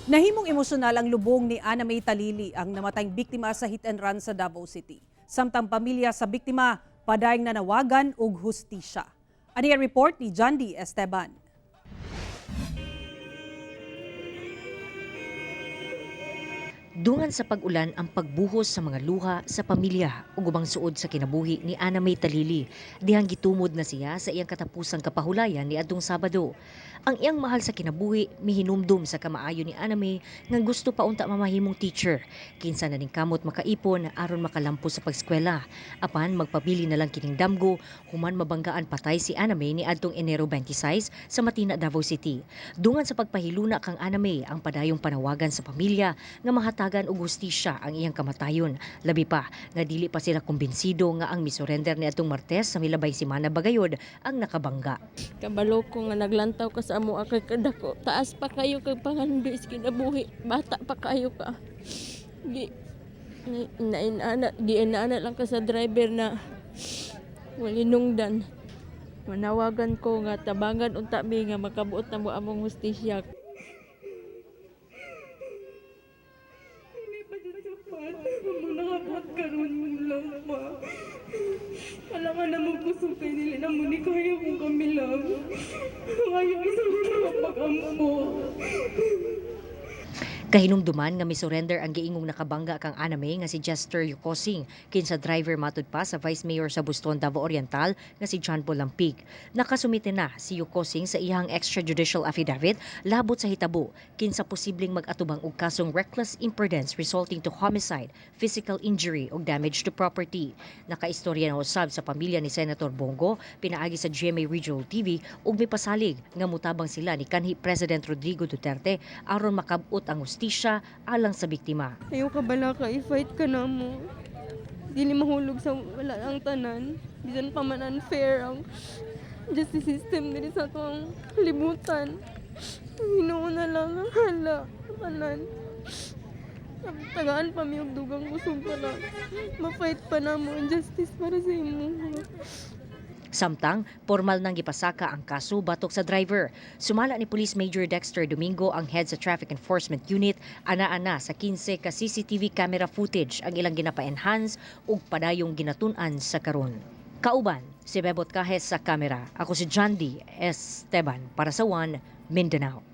Nahimong emosyonal ang lubong ni Ana May Talili, ang namatayng biktima sa hit and run sa Davao City. Samtang pamilya sa biktima padayong nanawagan og hustisya. Ani ang report ni John D. Esteban. Dungan sa pag-ulan ang pagbuhos sa mga luha sa pamilya ug ubang suod sa kinabuhi ni Ana May Talili dihang gitumod na siya sa iyang katapusang kapahulayan niadtong Sabado. Ang iyang mahal sa kinabuhi mihinumdum sa kamaayo ni Ana May nga gusto pa unta mamahimong teacher, kinsa na ning kamot makaipon aron makalampo sa pagskwela. Apan magpabili na lang kining damgo human mabanggaan patay si Ana May niadtong Enero 26 sa Matina, Davao City. Dungan sa pagpahiluna kang Ana May ang padayong panawagan sa pamilya nga mahatagan og hustisya ang iyang kamatayon. Labi pa nga dili pa sila kumbinsido nga ang misurrender niadtong Martes sa milabay semana bagayod ang nakabangga. Kabalo ko nga naglantaw ka sa amo kay kadako. Taas pa kayo kag pangandoy sa kinabuhi. Bata pa kayo ka. Gi na inana gi inana lang ka sa driver na walinungdan. Manawagan ko nga tabangan unta mi nga makabuot na mo among hustisya. Hindi pa dyan sapat. Among nakabuhat karon lang pa. Wala ka na magkusog kay dili na mo ni kaya kung kami lang. Ayaw isang pag-ampo. Kahinumduman nga misurrender ang giingong nakabangga kang Ana May nga si Jester Yukosing, kinsa driver matud pa sa Vice Mayor sa Buston, Davao Oriental nga si John Paul Lampig. Nakasumite na si Yukosing sa iyang extrajudicial affidavit labot sa hitabo kinsa posibleng mag-atubang og kasong reckless imprudence resulting to homicide, physical injury ug damage to property. Nakaistorya na usab sa pamilya ni Senator Bong Go pinaagi sa GMA Regional TV ug mipasalig nga mutabang sila ni kanhi President Rodrigo Duterte aron makab-ot ang hustisya alang sa biktima. Ayaw ka bala ka, i-fight ka na mo. Dili mahulog sa wala ang tanan. Bisan pa man unfair ang justice system diri sa atong libutan. Ginoo na lang ang hala tanan. Tagaan pa mi og dugang kusog para ma-fight pa na mo ang justice para sa imo. Samtang, formal nang gipasaka ang kaso batok sa driver. Sumala ni Police Major Dexter Domingo, ang head sa Traffic Enforcement Unit, ana-ana sa 15 ka CCTV camera footage ang ilang ginapa-enhance ug padayong ginatun-an sa karon. Kauban si Bebot Cajes sa kamera. Ako si John D. Esteban para sa One Mindanao.